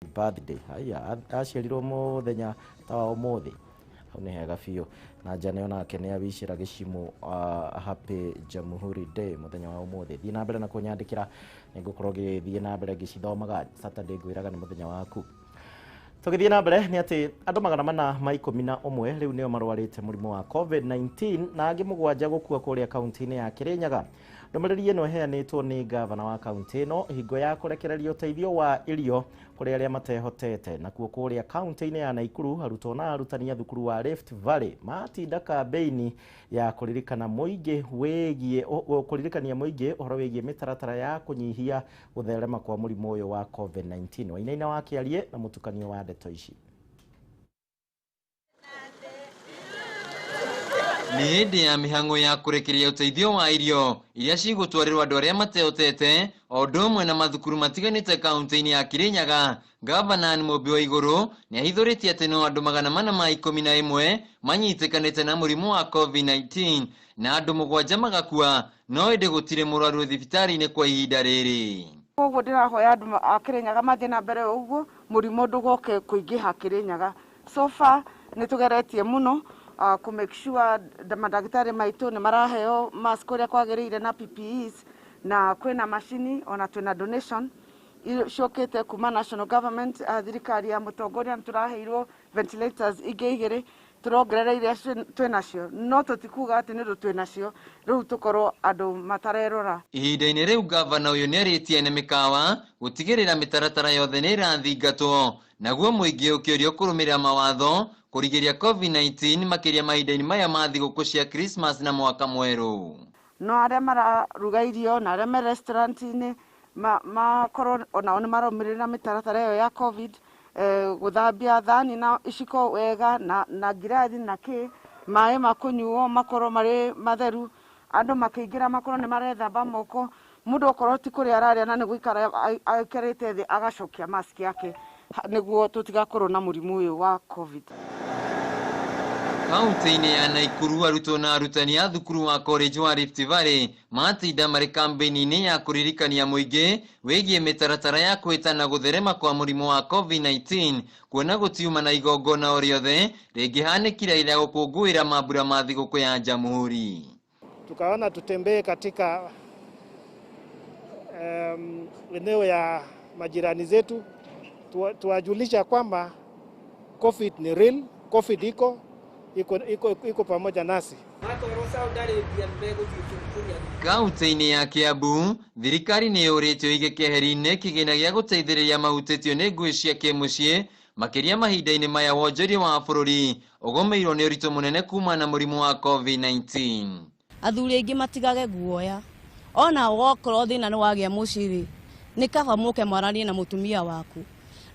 Birthday. Haya, aciarirwo muthenya ta wa umuthi. Hau nĩ hega biũ. Na Jane onake nĩ awicĩra gĩcimũ happy Jamhuri Day mũthenya wa ũmũthĩ. Thiĩ na mbere na kũnyandĩkĩra, nĩ ngũkorwo ngĩthiĩ na mbere ngĩcithomaga. Saturday ngwĩraga nĩ mũthenya waku. Tũgĩthiĩ na mbere nĩ atĩ andũ 411 rĩu nĩo marwarĩte mũrimũ wa COVID-19 na angĩ 7 gũkua kũrĩa kaunti-inĩ ya Kirinyaga. Ndũmĩrĩri ĩno ĩheanĩtwo nĩ gavana wa kaunti ĩno hingo ya kũrekereria ũteithio wa irio kũrĩ arĩa matehotete. Nakuo kũrĩa kaunti-inĩ ya Nakuru arutwo na arutani a thukuru wa Rift Valley matinda kambĩini ya kũririkana mũingĩ wĩgiĩ kũririkania mũingĩ ũhoro wĩgiĩ mĩtaratara ya kũnyihia gũtherema kwa mũrimũ ũyũ wa COVID-19. Wainaina wa Kĩarie na mũtukanio wa ndeto ici. Nĩ hĩndĩ ya mĩhang'o ya kũrekereria ũteithio wa irio iria cigũtwarĩrwo andũ arĩa matehotete o ũndũ ũmwe na mathukuru matiganĩte kaunti-inĩ ya Kirinyaga. Gavana Anne Mũmbi wa Igũrũ nĩ ahithũrĩtie atĩ no andũ 411 manyitĩkanĩte na mũrimũ wa COVID-19 na andũ 7 magakua, no ĩndĩ gũtirĩ mũrwaru thibitarĩ-inĩ kwa ihinda rĩrĩ. Koguo ndĩrahoya andũ a Kirinyaga mathiĩ na mbere ũguo mũrimũ ndũgoke kũingĩha Kirinyaga. So far nĩ tũgeretie mũno ku make sure mandagĩtarĩ maitũ nĩ maraheo mask ũrĩa kwagĩrĩire na PPEs, na kwĩna macini ona twĩna donation ciokĩte kuma national government, thirikari ya mũtongoria nĩ tũraheirwo ventilators ingĩ 2 tũrongerera iria twĩnacio, no tũtikuga atĩ nĩ ũndũ twĩnacio rĩu tũkorwo andũ matarerora. Ihinda-inĩ rĩu gavana ũyũ nĩarĩtie ene mĩkawa gũtigĩrĩra mĩtaratara yothe nĩ ĩrathingatwo, naguo mũingĩ ũkĩũrio kũrũmĩrĩra mawatho kũrigĩrĩria COVID-19 makĩria mahinda-inĩ maya ma thigũkũ cia Christmas na mwaka mwerũ. No arĩa mararuga irio na arĩa me restaurant-inĩ makorwo onao nĩ marũmĩrĩra mĩtaratara ĩyo ya COVID, gũthambia thani na iciko wega na ngirathi na kĩ, maĩ ma kũnyuo makorwo marĩ matheru, andũ makĩingĩra makorwo nĩ marethamba moko, mũndũ okorwo ti kũrĩa ararĩa na nĩ gũikara aikarĩte thĩ agacokia mask yake nĩguo tũtigakorwo na mũrimũ ũyũ wa COVID. Kaunti-inĩ ya Nakuru arutwo na arutani a thukuru wa college wa Rift Valley matinda marĩ kambĩini-inĩ ya kũririkania mũingĩ wĩgiĩ mĩtaratara ya kũhĩtana gũtherema kwa mũrimũ wa COVID-19, kuona gũtiuma na igongona o rĩothe rĩngĩhanĩkire ira gũkũngũĩra mambura ma thigũkũ ya Jamhuri. Tukaona tutembee katika eneo ya majirani zetu tuwajulisha kwamba COVID ni real, COVID iko pamoja nasi. Kaunti-inĩ ya Kiambu thirikari nĩ yũrĩtio ĩige keheri-inĩ kĩgĩna gĩa gũteithĩrĩria mahutĩtio nĩ ngũĩ cia kĩmũciĩ makĩria mahinda-inĩ maya wonjoria wa bũrũri ũgũmĩirwo nĩ ũritũ mũnene kuma na mũrimũ wa COVID-19. Athuri aingĩ matigage guoya, ona wokorwo thĩna nĩ wagĩa mũciĩ rĩ, nĩ kaba mũke mwaranie na mũtumia waku,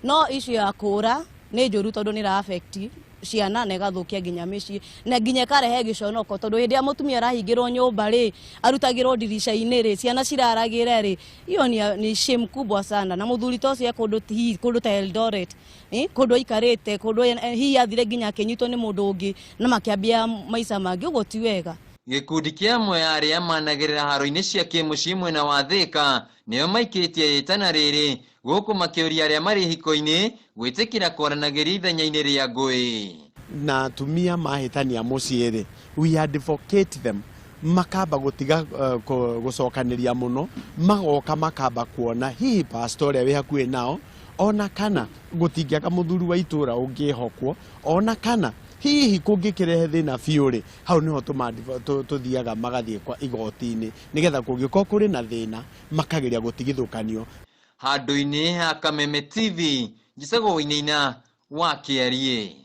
no issue ya kũra nĩ njũru tondũ nĩ ĩra affect ciana na ĩgathũkia nginya mĩciĩ na nginya ĩkarehe gĩconoko tondũ hĩndĩ ĩrĩa mũtumia arahingĩrwo nyũmba rĩ, arutagĩrwo ndirica-inĩ rĩ, ciana ciraragĩre rĩ, hiyo ni shame kubwa sana. Na mũthuri ta ũcio e kũndũ hihi kũndũ ta Eldoret, kũndũ aikarĩte, kũndũ hihi athire nginya akĩnyitwo nĩ mũndũ ũngĩ na makĩambia maica mangĩ, ũguo ti wega. Gĩkundi kĩa amwe a arĩa managĩrĩra haro-inĩ cia kĩmũciĩ mwena wa Thĩka nĩo maikĩtie ĩtana rĩrĩ gũkũ makĩũria arĩa marĩ hiko-inĩ gwĩtĩkĩra kwaranagĩria ithenya-inĩ rĩa ngũĩ. Na atumia mahĩtania mũciĩ rĩ, we advocate them makamba gũtiga gũcokanĩria mũno, magoka makamba kuona hihi pastor ũrĩa wĩ hakuhĩ nao, ona kana gũtingĩaga mũthuri wa itũũra ũngĩhokwo, ona kana hihi kũngĩkĩrehe thĩna biũ rĩ, hau nĩho tũthiaga magathiĩ kwa igoti-inĩ nĩgetha kũngĩkorwo kũrĩ na thĩna makageria gũtigithũkanio. Handũ-inĩ ha Kameme TV njĩtagwo Wainaina wa Kĩarie.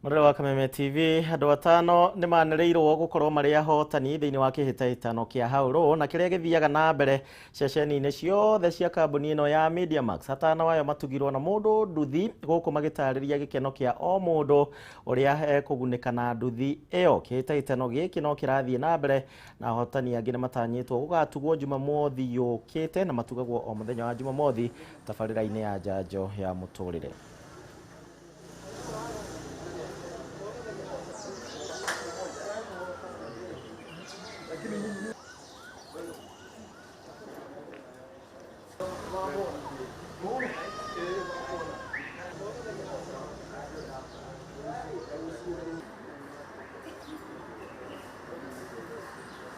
Mũrore wa Kameme TV, andũ 5 nĩ manĩrĩirwo gũkorwo marĩ ahotani thĩinĩ wa kĩhĩtahĩtano kĩa Haũrũ na kĩrĩa gĩthiaga na mbere ceceni-inĩ ciothe cia kambuni ĩno ya Mediamax. 5 ayo matugirwo na mũndũ nduthi gũkũ magĩtarĩria gĩkeno kĩa o mũndũ ũrĩa ekũgunĩka na nduthi ĩyo. Kĩhĩtahĩtano gĩkĩ no kĩrathiĩ na mbere na ahotani angĩ nĩ matanyĩtwo gũgatugwo Jumamothi yũkĩte na matugagwo o mũthenya wa Jumamothi tabarĩra-inĩ ya njanjo ya mũtũrĩre.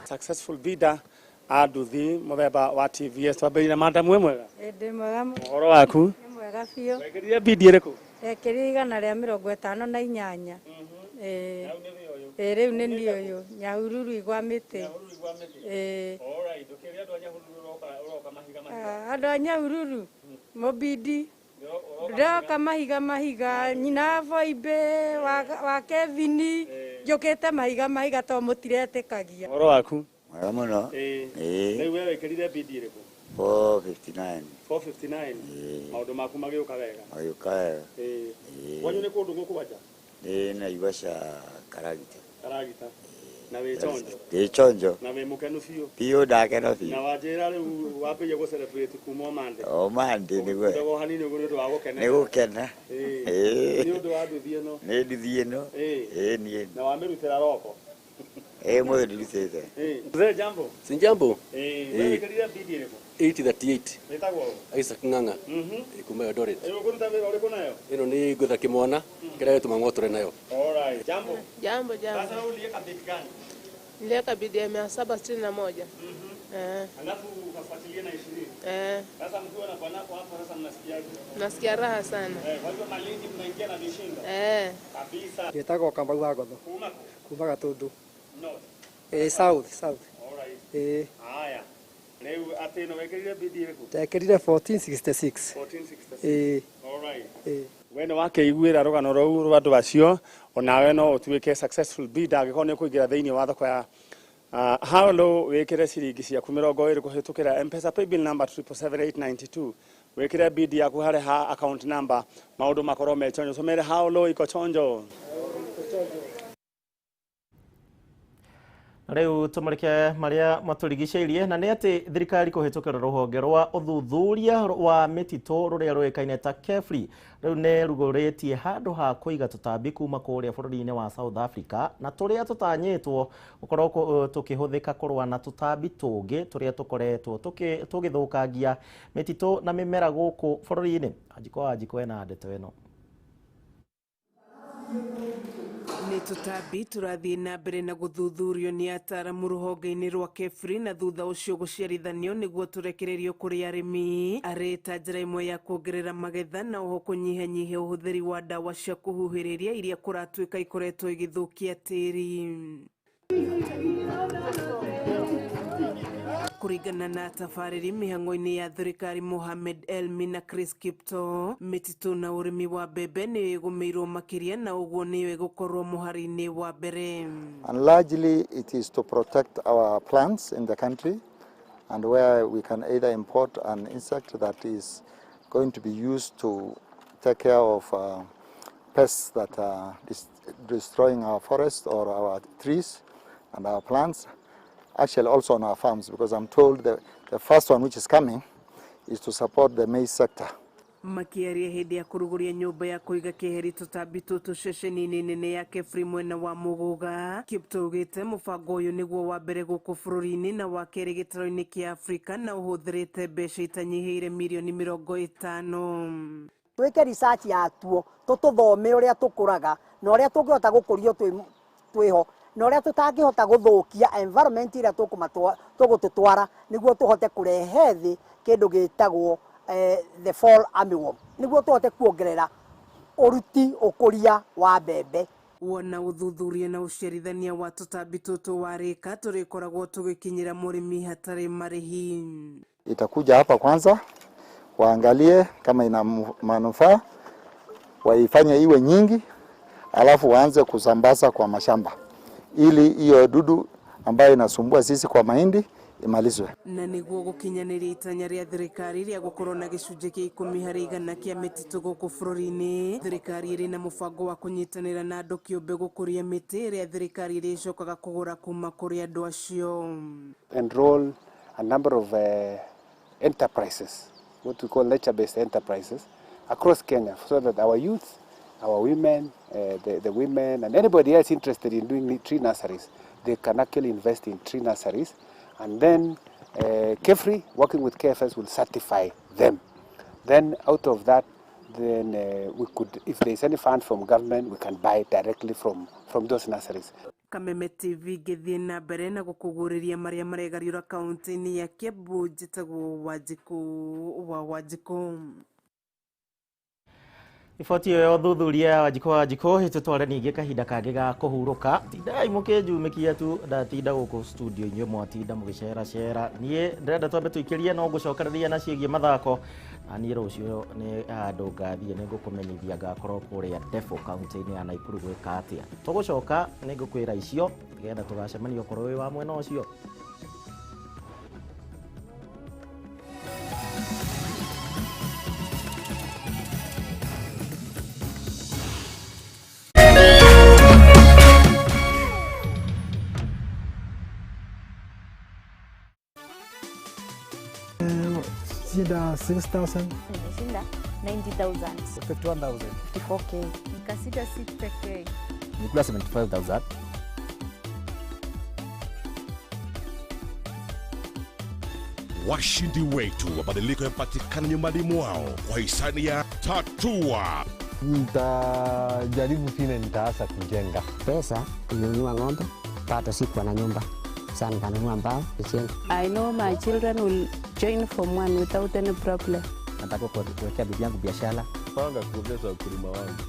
Successful bidder a nduthi muthemba wa TVS. Twambĩrĩrie na madam, wĩ mwega? Ndĩ mwega. Ũhoro waku? Nĩ mwega biũ. Wekĩrire bid ĩrĩkũ? Ndekĩrire 158. Ĩĩ. Ĩĩ, rĩu nĩ niĩ ũyũ Nyahururu igwa mĩtĩ. Ĩĩ. Alright, ũkĩria andũ a Nyahururu ũroka mahiga mahiga. Ah, andũ a Nyahururu mũbidi ndĩroka mahiga mahiga, nyina wa Boimbe wa Kevin, njũkĩte mahiga mahiga to mũtiretĩkagia. Ũhoro waku? Mwega mũno. Ĩĩ. Ĩĩ. Rĩu we wĩkĩrire bid ĩrĩkũ? 459. 459. Maũndũ maku magĩũka wega? Magĩũka wega. Ĩĩ. Ĩĩ. Kwanyu nĩ kũndũ gũkwanja? Nĩ Naivasha Karagita. Karagita. Na wĩ chonjo? Ndĩ chonjo. Na wĩ mũkenu biũ? Biũ, ndakena Na biũ. Wanjĩra rĩu wambĩrĩria gũ celebrate kuma o Monday. O Monday nĩguo. Ndogo o hanini ũguo nĩ ũndũ wa gũkena. Nĩ gũkena. Ĩĩ. Ĩĩ. Nĩ ũndũ wa nduthi ĩno. Nĩ nduthi ĩno. Ĩĩ. Ĩĩ niĩ. Na wamĩrutĩra roko. Ĩĩ, mũthĩ ndirutĩte. Ĩĩ. Mzee, jambo. Sinjambo. Ĩĩ. We wĩkĩrire bid ĩrĩkũ? 838. Wĩtagwo ũ? Isaac Ng'ang'a. Kuma Eldoret. Ĩĩ, ũkũruta wĩra ũrĩkũ nayo? Ĩno nĩ ngwetha kĩmwana kĩrĩa gĩtũma ng'otore nayo. Alright. Jambo. Jambo, jambo. Sasa wewe uliweka bid gani? Niliweka bidi ya 761. Eh. Alafu ukafuatilia na 20. Eh. Sasa mkiwa na bwanako hapo sasa mnasikiaje? Nasikia raha sana. Eh, kwa hivyo Malindi mnaingia na vishindo. Eh. Kabisa. Njĩtagwo Kamau wa Ngotho. Kuma kũ? Kuma Gatũndũ. North. Ĩĩ, south, south. Alright. Ĩĩ. Haya. Rĩu atĩ ĩno wekĩrire bid ĩrĩkũ? Ndekĩrire 1466. 1466. Ĩĩ. Alright. Ĩĩ. We nĩ wakĩiguĩra rũgano rũu rwa andũ acio, onawe no ũtuĩke successful bidder angĩkorwo nĩ ũkũingĩra thĩinĩ wa thoko ya Halo, wĩkĩre ciringi ciaku 20 kũhĩtũkĩra M-Pesa paybill number 777892, wĩkĩre bid yaku harĩ ha account number, maũndũ makorwo me chonjo. Somere haulo iko chonjo. Na rĩu tũmũrĩke marĩa matũrigicĩirie, na nĩ atĩ thirikari kũhĩtũkĩra rũhonge rwa ũthuthuria wa mĩtitũ rũrĩa rũĩkaine ta KEFRI rĩu nĩ rugũrĩtie handũ ha kũiga tũtambi kuma kũrĩa bũrũri-inĩ wa South Africa, na tũrĩa tũtanyĩtwo gũkorwo tũkĩhũthĩka kũrũa na tũtambi tũngĩ tũrĩa tũkoretwo tũgĩthũkangia mĩtitũ na mĩmera gũkũ bũrũri-inĩ. Wanjikũ wa Wanjikũ ena ndeto ĩno. Nĩ tũtambi tũrathiĩ na mbere na gũthuthurio nĩ ataramu rũhonge-inĩ rwa KEFRI, na thutha ũcio gũciarithanio nĩguo tũrekererio kũrĩ arĩmi arĩ ta njĩra ĩmwe ya kuongerera magetha na oho kũnyihanyihia ũhũthĩri wa ndawa cia kũhuhĩrĩria iria kũratuĩka ikoretwo igĩthũkia tĩri. Kũringana na tabarĩri mĩhang'o-inĩ ya thirikari Mohamed Elmi na Chris Kipto, mĩtitũ na ũrĩmi wa mbembe nĩyo ĩgũmĩirwo makĩria, na ũguo nĩyo ĩgũkorwo mũhari-inĩ wa mbere. And largely it is to protect our plants in the country, and where we can either import an insect that is going to be used to take care of pests that are destroying our forests or our trees and our plants, actually also on our farms, because I'm told the first one which is coming is to support the maize sector. Makĩaria hĩndĩ ya kũrugũria nyũmba ya kũiga keheri tũtambi tũtũ ceceni-inĩ nene ya KEFRI mwena wa Mũgũga, Kipto augĩte mũbango ũyũ nĩguo wa mbere gũkũ bũrũri-inĩ na wa kerĩ gĩtarũ-inĩ kĩa Afrika, na ũhũthĩrĩte mbeca itanyihĩire mirioni 50. Twĩke research yatuo, tũtũthome ũrĩa tũkũraga na ũrĩa tũngĩhota gũkũrio twĩho na ũrĩa tũtangĩhota gũthũkia environment ĩrĩa tũgũtũtwara, nĩguo tũhote kũrehe thĩ kĩndũ gĩtagwo the fall armyworm, nĩguo tũhote kuongerera ũruti ũkũria wa mbembe. Wona ũthuthuria na ũciarithania wa tũtambi tũtũ warĩka, tũrĩkoragwo tũgĩkinyĩra mũrĩmi hatarĩ marĩhi. Itakuja hapa kwanza waangalie kama ina manufaa, waifanye iwe nyingi, alafu waanze kusambaza kwa mashamba ili hiyo dudu ambayo inasumbua sisi kwa mahindi imalizwe. Na nĩguo gũkinyanĩria itanya rĩa thirikari rĩa gũkorwo na gĩcunjĩ kĩa 10% kĩa mĩtitũ gũkũ bũrũri-inĩ, thirikari ĩrĩ na mũbango wa kũnyitanĩra na andũ kĩũmbe gũkũria mĩtĩ ĩrĩa thirikari ĩrĩcokaga kũgũra kuma kũrĩ andũ acio. Enroll a number of enterprises, what we call nature-based enterprises, across Kenya, so that our youth, our women, the women, and anybody else interested in doing tree nurseries, they can actually invest in tree nurseries. And then KEFRI, working with KFS, will certify them. Then out of that, then we could, if there is any fund from government, we can buy directly from those nurseries. Kameme TV ngĩthiĩ na mbere na gũkũgũrĩria marĩa maregariũra kaunti-inĩ ya Kiambu. Njĩtagwo Wanjikũ wa Wanjikũ. Riboti ĩyo ya ũthuthuria ya Wanjikũ wa Wanjikũ ĩtũtware ningĩ kahinda kangĩ ga kũhurũka. Tindai mũkĩnjumĩkia tu, ndatinda gũkũ studio inyuĩ mwatinda mũgĩceracera. Niĩ ndĩrenda twambe tũikĩrie no ngũcokereria na ciĩgiĩ mathako, na niĩ rũciũ nĩ handũ ngathiĩ, nĩ ngũkũmenyithia ngakorwo kũrĩa Defo kaunti-inĩ ya Nakuru gwĩka atĩa. Tũgũcoka nĩ ngũkwĩra icio nĩgetha tũgacemania okorwo wĩ wa mwena ũcio. Shinda 6,000. Nimeshinda 90,000. 51,000. 54K. Nikashinda 60K. Nilikula 75,000. Washindi wetu, mabadiliko yapatikana nyumbani mwao kwa hisani ya Tatua. Nitajaribu vile nitaanza kujenga. Pesa nilinunua ng'ombe, bado sikuwa na nyumba. Sasa nikanunua mbao nijenga. I know my children will join form 1 without any problem. Nataka kuwekea bibi yangu biashara. Panga kuongeza ukulima wangu.